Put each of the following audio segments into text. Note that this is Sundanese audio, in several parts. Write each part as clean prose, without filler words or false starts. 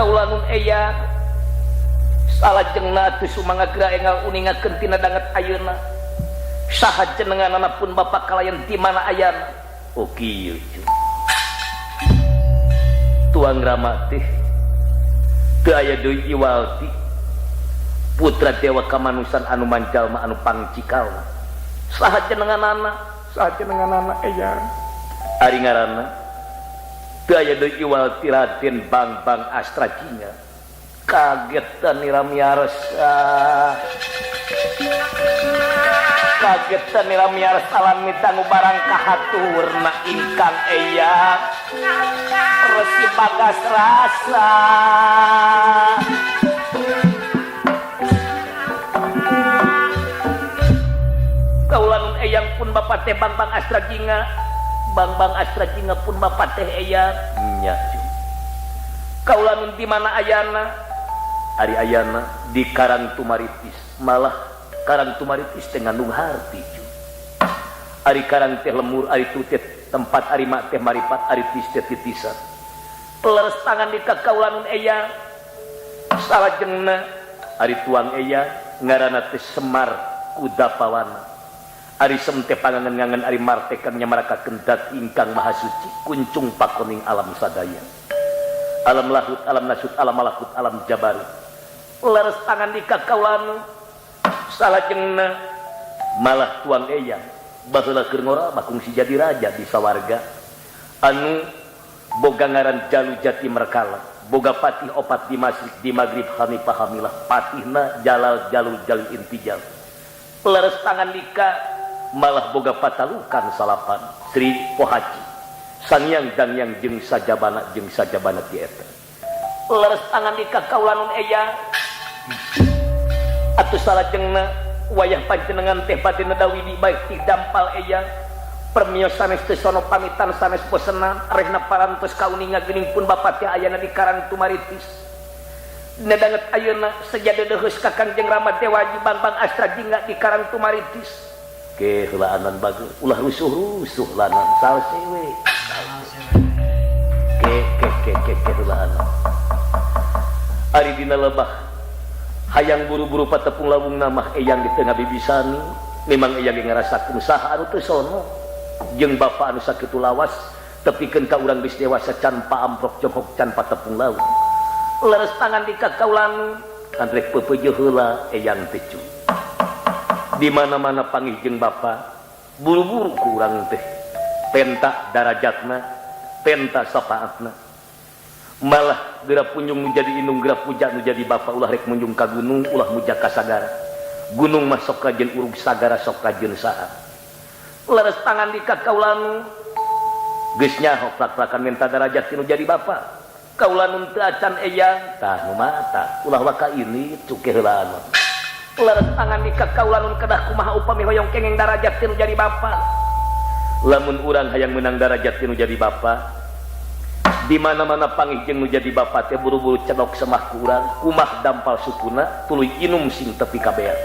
Kaula nun eyang salajengna atuh sumangga geura enggal uningakeun tina danget ayeuna saha jenenganana pun bapa kalayan di mana ayana. Oh kieu cu. Tuang Rama teh teu aya deui iwal ti putra dewa kamanusan anu manjalma anu pangcikalna. Saha jenenganana? Saha jenenganana eyang? Ari ngaranna teu aya deui iwal ti Raden Bangbang Astrajinga. Kaget nira miarsa. Kaget nira miarsa lan midangu barang kahaturna ingkang eyang Resi Bagas rasa. Kaula nun eyang pun bapa teh Bangbang Astrajinga. Bangbang Astrajinga pun bapa teh eyang. Nya cu. Kaula nun di mana ayana? Ari ayana di Karang Tumaritis. Malah Karang Tumaritis teh ngandung harti cu. Ari karang teh lemur, ari tu teh tempat, ari mak teh maripat, ari tis teh titisan. Leres tangan di ka kaula nun eyang. Salajengna ari tuang eyang ngaranna teh Semar Kuda Pawana. Ari sem teh pangangen-ngangen, ari mar teh kang nyamarakakeun dat ingkang maha suci kuncung pakoning alam sadaya. Alam lahut, alam nasut, alam malakut, alam jabarut. Leres tangan di ka kaula nun. Salajengna malah tuang eyang baheula keur ngora mah kungsi jadi raja di sawarga anu boga ngaran Jalu Jati Merkala, boga patih opat di masyrik di maghrib Hanifah Hamilah, patihna Jalal Jalul Jalil Intijal. Leres tangan dika malah boga patalukan salapan Sri Pohaci Sangyang Dangyang jeung sajabana ti eta. Leres tangan dika kaula nun eyang. Atuh salajengna wayah panjenengan teh bade nedawidi baik ti dampal eyang. Permios sanes teh sono pamitan sanes bosenan rehna parantos kauninga geuning pun bapa teh ayana di Karang Tumaritis. Nedanget ayeuna seja deudeuheus ka Kangjeng Rama Dewaji Bangbang Astrajinga di Karang Tumaritis. Ke heulaanan bagus ulah rusuh-rusuh lanan salse we. Ke ke ke ke ke heulaanan. Ari dina lebah hayang buru-buru patepung lawung namah eyang di tengah bibisani memang eyang ge ngarasakeun saha anu teu sono jeung bapa anu sakitu lawas tepikeun ka urang geus dewasa can paamprok jonghok can patepung lawung. Leres tangan di ka kaula nun andrek peupeujeun heula eyang teh cu. Di mana-mana panggih jeung bapa buru-buru ku urang teh penta darajatna penta sapaatna. Malah geura punjung nu jadi indung geura puja nu jadi bapa ulah rek munjung ka gunung ulah muja ka sagara. Gunung mah sok rajin urug sagara sok rajin saha. Leres tangan di ka kaula nun geus nyaho plak-plakan minta darajat nu jadi bapa. Kaula nun teu acan eyang tah nu mata ulah waka ini cuke heulaan. Leres tangan di ka kaula nun kedah kumaha upami hoyong kengeng darajat nu jadi bapa. Lamun urang hayang meunang darajat nu jadi bapa di mana-mana panggih jeung nu jadi bapa teh buru-buru cedok semah ku urang kumah dampal sukuna tuluy inum sing tepi kabean.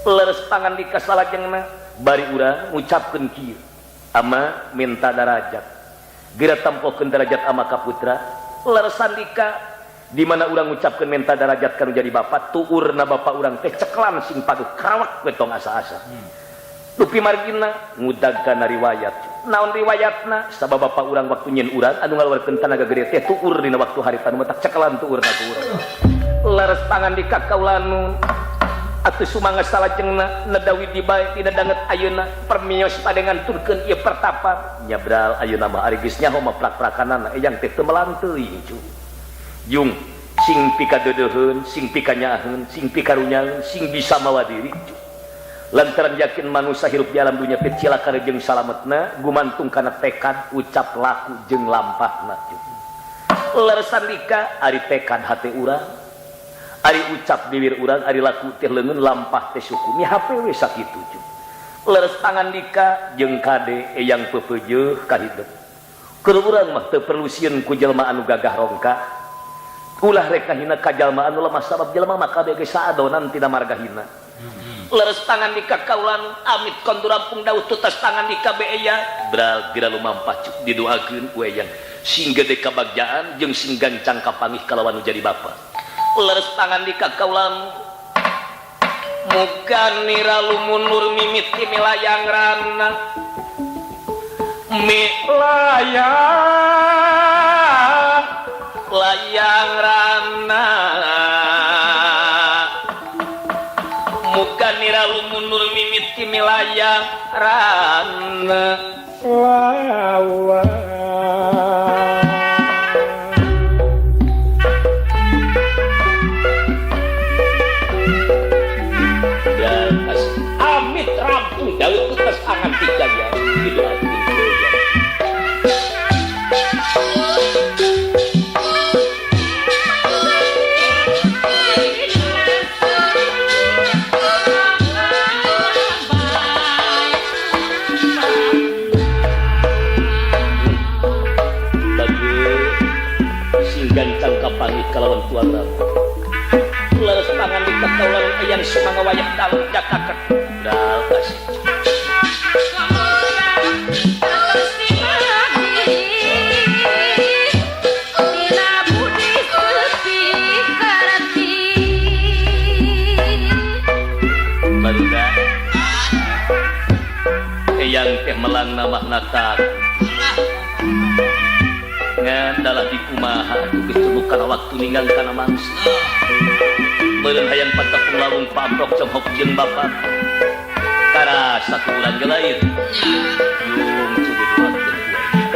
Leres tangan di kasalajengna bari urang ngucapkeun kieu ama minta darajat geura tampokeun darajat ama ka putra. Leres sandika di mana urang ngucapkeun minta darajat ka nu jadi bapa tuurna bapa urang teh ceklan sing paguh karawak we tong asa-asa. Dupi margina ngudag kana riwayat. Naon riwayatna? Sabab bapa urang waktu nyen urang anu ngaluarkeun tanaga gede teh tuur dina waktu harita nu matak ceklan tuurna ku urang. Leres tangan di ka kaula nun atuh sumangga salajengna nedawi di bae dina danget ayeuna permios padengan turkeun ieu pertapa. Nyabral ayeuna mah ari geus nyaho mah prak-prakanana eyang teh teu melang teuing cu. Jung sing pikadeudeuheun, sing pikanyaaheun, sing pikarunyaeun, sing bisa mawa diri cu. Lantaran yakin manusia hirup di alam dunia teh cilaka jeung salametna gumantung kana tekad ucap laku jeung lampahna cu. Leres sandika ari tekad hate urang ari ucap bibir urang ari laku teh leungeun lampah teh suku mi hape we sakitu cu. Leres tangan dika jeung kade eyang peupeujeuh ka hidup. Keur urang mah teu perlu sieun ku jelema anu gagah rongka. Ulah rek kahina ka jalma anu lemah sabab jelema mah kabeh ge saadonan tina marga hina. Leres tangan di ka kaula nun amit kondur rampung daud tutas tangan di ka be eyang bral geura lumampah cuk didoakeun ku eyang. Sing gede kabagjaan jeung sing gancang kapanggih kalawan nu jadi bapa. Leres tangan di kakaulan. Muga nira lumunur mimiti milayang rana. Milayang layang rana. Muga nira lumunur mimiti milayang rana. Lawa. Amit rampung daun putas angan tiganya didoakeun. Gancang kapanggih kalawan tuan rama. Leres tangan di kakaulan ayang sumanga wayah dalem jakaket. Dal kasih. Baruda eyang teh melang namah natak. Ngan dalah dikumaha geus teu kana waktu ninggal kana mangsa. Beureun hayang patepung lawung pamprok conghok jeung bapak. Karasa ku urang ge lain. Yung cukup doakeun ku aing.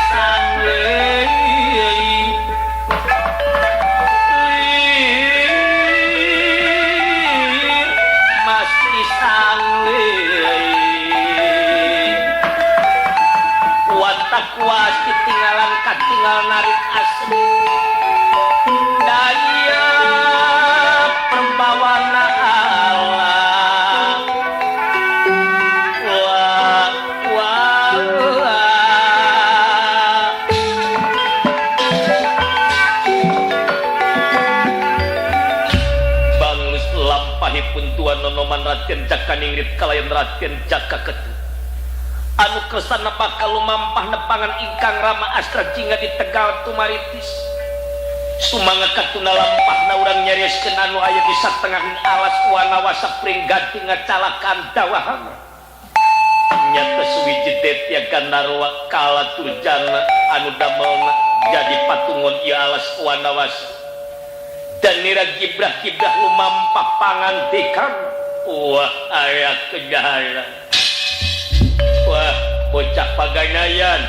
Sangleuy masih sangleuy watak was ditinggalan katinggal narik asli daya perbawana alam wah wah wah. Banglus lampahipun tuan nonoman Raden Jaka Ningrit kalayan Raden Jaka Ketu anu kersana bakal lumampah nepangan ingkang Rama Astra Jingga di Tegal Tumaritis sumangga katuna lampahna urang nyarioskeun anu aya di satengahing alas wanawasa pringgati ngacalakan dawahana nyata suwiji detya Gandarwa kala turjana anu damelna jadi patungon ieu alas wanawasa dan nira gibrah-gibrah lumampah pangantikan wah aya kejahatan wah bocah paganayan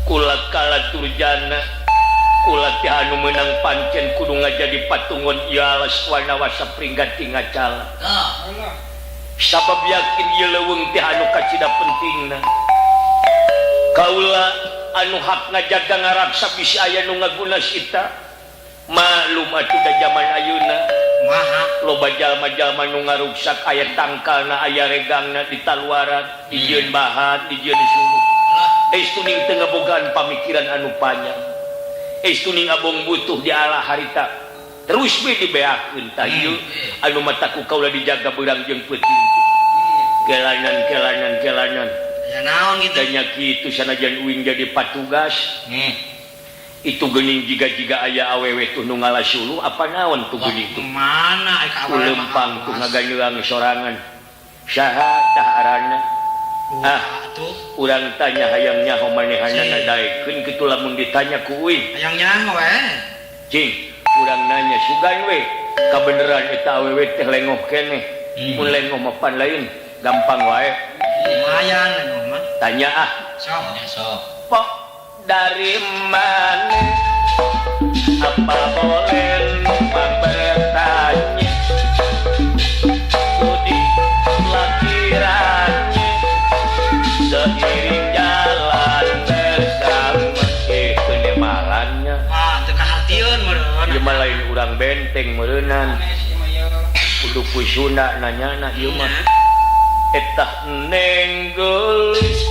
kula kala turjana kula teh anu meunang pancen kudu ngajadi patungon ieu alas wanawasa pringgati ngacala sabab yakin ieu leuweung teh anu kacida pentingna kaula anu hak ngajaga ngaraksa bisi aya nu ngaguna sita maklum atuh da jaman ayeuna loba jalma-jalma nu ngaruksak aya tangkalna aya regangna di taluaran dijieun bahan dijieun suluh estuning teu ngabogaan pamikiran anu panjang estuning abong butuh di ala harita terus we dibeakeun tah ieu anu mataku kaula dijaga beurang jeung peuting kelanan kelanan kelanan ya naon kitu nya kitu sanajan uing jadi patugas itu geuning jiga-jiga aya awewe tuh nu ngalas suluh apa naon tuh geuning tuh mana ai ka awewe lempang tuh ngaganyeuang sorangan saha tah arana ah tuh urang tanya hayang nyaho manehanana daekeun kitu lamun ditanya ku uing hayang nyaho we cing urang nanya sugan we kabeneran eta awewe teh lengoh keneh mun lengoh mah pan lain gampang wae lumayan lengoh mah tanya ah sok sok pok dari mana apa boleh numpang bertanya sudi lakiranya seiring jalan bersama kenemalannya wah teu kahartieun meureun ieu mah lain urang benteng meureunan kudu ku Sunda nanyana ieu mah etah neng geulis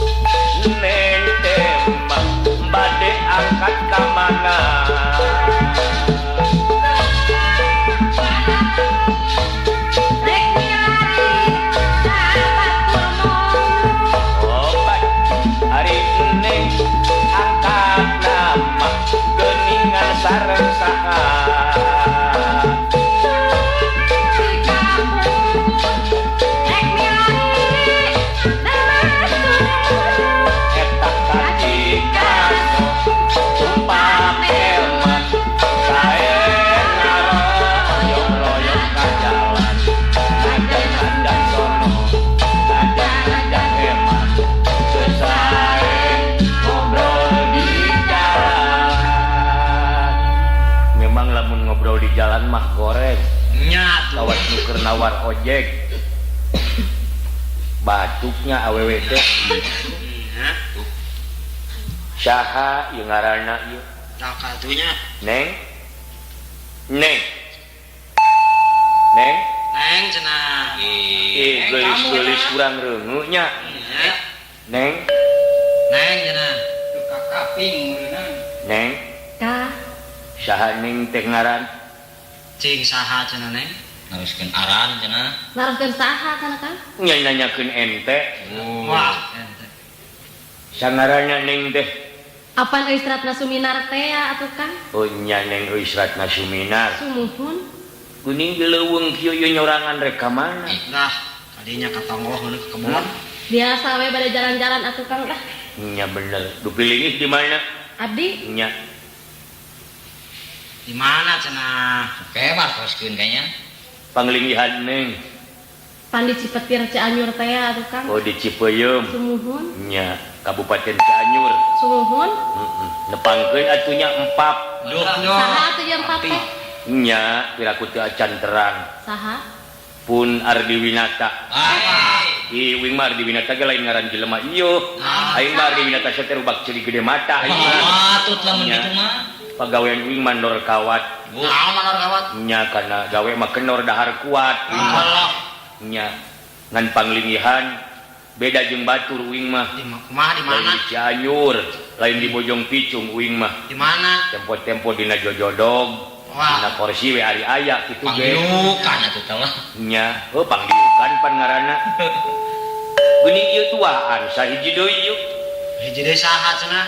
neng tembak bade angkat ka mana rek milari sabatur obat ari neng angkat nama geuningan sareng saha jalan mah goreng nya kawas nu keur nawar ojek batuknya awewe teh saha ieu ngaranna ieu tah katunya neng neng neng neng cenah ih geulis-geulis kurang reuneu nya neng neng cenah teu kakaping meureunna neng tah saha neng teh ngaran cing saha cenah neng naroskeun aran cenah naroskeun saha cenah Kang nya nanyakeun ente wah ente sangaranna neng teh apan Eusratna Suminar teh ya atuh Kang oh nya neng Eusratna Suminar sumuhun kuning leuweung kieu ieu nyorangan rek ka mana nah kadinya ka tonggoh meuneu ka kebon biasa we bade jalan-jalan atuh Kang lah nya bener dupilingih di mana abdi nya di mana cenah oke martoskeun kayaknya panglingihan neng pan di Cipetir Cianjur teh atuh Kang oh di Cipeuyeum sumuhun nya Kabupaten Cianjur. Sumuhun. Heeh. Nepangkeun atuh nya empap. Saha atuh yang empap teh? Nya piraku teu acan terang. Saha? Pun Ardiwinata. Ih, uing mah Ardiwinata ge lain ngaran jelema ieu. Aing mah Ardiwinata teh rubak ceuli gede mata aing mah. Patut lamun kitu mah. Pagawean uing mandor kawat. Naon mandor kawat? Nya kana gawe mah kenor dahar kuat. Nya ngan panglingihan beda jeung batur uing mah. Di kumaha di mana? Lain di Cianjur, lain di Bojong Picung uing mah. Di mana? Tempo-tempo dina jojodog. Dina kursi we ari aya kitu ge. Pangdiukan atuh tah mah. Nya, heuh pangdiukan pan ngaranna. Geuning ieu tuaan sahiji deui ieu. Hiji deui saha cenah?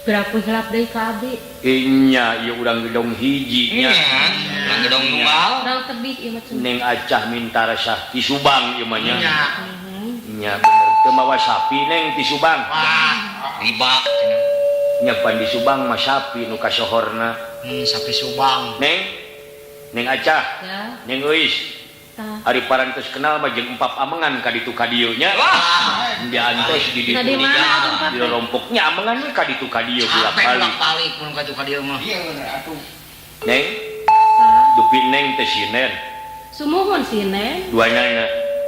Piraku hilap deui ka abdi. Nya ieu urang gedong hiji nya. Urang gedong nunggal. Urang tebih ieu mah cenah. Neng Acah minta resah ti Subang ieu mah nya. Nya. Nya bener teu mawa sapi neng ti Subang. Wah, riba cenah. Nya pan di Subang mah sapi nu kasohorna. Sapi Subang. Neng, Neng Acah. Ya. Neng Euis. Ari parantos kenal mah jeung empap amengan ka ditu ka dieu nya. Wah, diantos di ditu. Di mana atuh empap? Di rompoknya amengan we ka ditu ka dieu bolak-balik. Bolak-balik mun ka ditu ka dieu mah. Iya bener atuh. Neng. Dupi neng teh sinen. Sumuhun sinen. Duanana.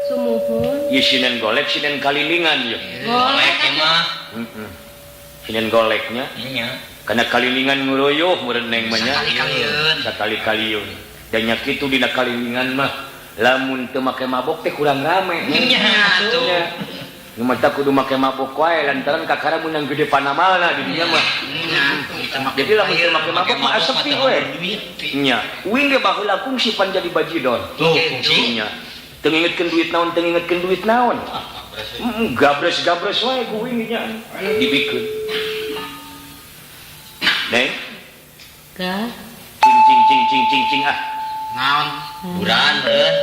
Sumuhun. Ieu sinen golek sinen kalilingan ieu. Golek mah. Heeh. Sinen goleknya. Nya. Kana kalilingan nguruyuh meureun neng mah nya. Sakali-kaliun. Sakali-kaliun. Dan nya kitu dina kalilingan mah lamun teu make mabok teh kurang rame. Nya atuh. Nu mata kudu make mabok wae lantaran kakara meunang gede panamalna di dinya mah. Nya, jadi lamun teu make mabok mah asepi we. Nya, uing ge baheula kungsi pan jadi bajidon. Tuh kungsi. Nya. Teu ngingetkeun duit naon, teu ngingetkeun duit naon. Gabres-gabres wae ku uing nya. Dibikeun. Neng. Ka. Cing cing cing cing cing cing ah. Naon? Hiburan meureun.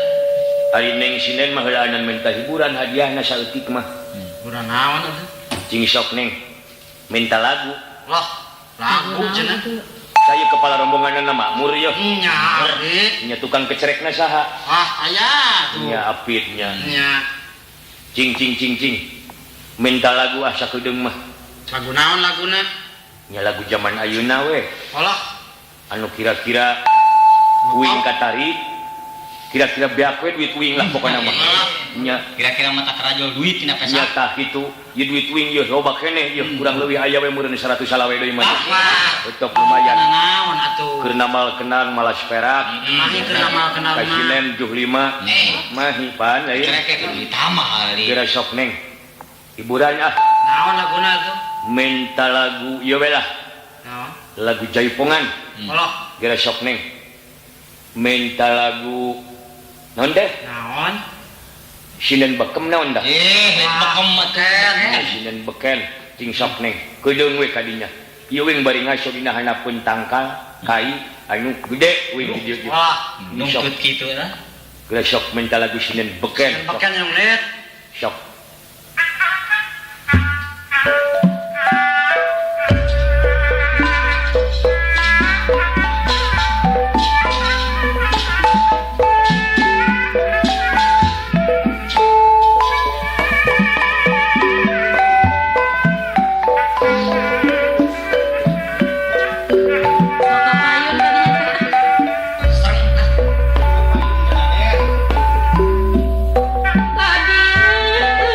Ari neng sinen mah heulaanan minta hiburan hadiahna saeutik mah. Hiburan naon atuh? Cing sok neng. Minta lagu. Loh, lagu cenah. Saya kepala rombonganna makmur yeuh. Nya, abdi. Nya tukang kecerekna saha? Ah, aya tuh. Nya apitnya. Nya. Cing cing cing cing. Minta lagu ah sakedeung mah. Lagu naon laguna? Nya lagu zaman ayeuna we. Alah. Anu kira-kira uing katarik, kira-kira beak we duit uing lah pokona mah. Nya kira-kira mata karajol duit tina pesa. Nya tah kitu, ieu duit uing ieu loba keneh ieu kurang leuwih aya we meureun 100 salawe deui mah. Tetep lumayan. Naon atuh? Keur namal kenang malas perak. Mahi keur namal kenang mah. Kasinen juh 5. Mahi pan euy. Kira-kira duit tambah kali. Kira sok neng. Hiburan ah. Naon laguna tuh? Minta lagu ieu we lah. Naon? Lagu Jaipongan. Alah. Geura sok neng. Minta lagu naon teh? Naon? Sinden bekem naon dah? Eh, bekem mah teh. Sinden beken cing sok neng. Keudeung we kadinya. Ieu wing bari ngaso dina handapeun tangkal kai anu gede wing di dieu. Wah, nungtut kitu lah. Geura sok minta lagu sinden beken. Beken yang menit. Sok. Tadi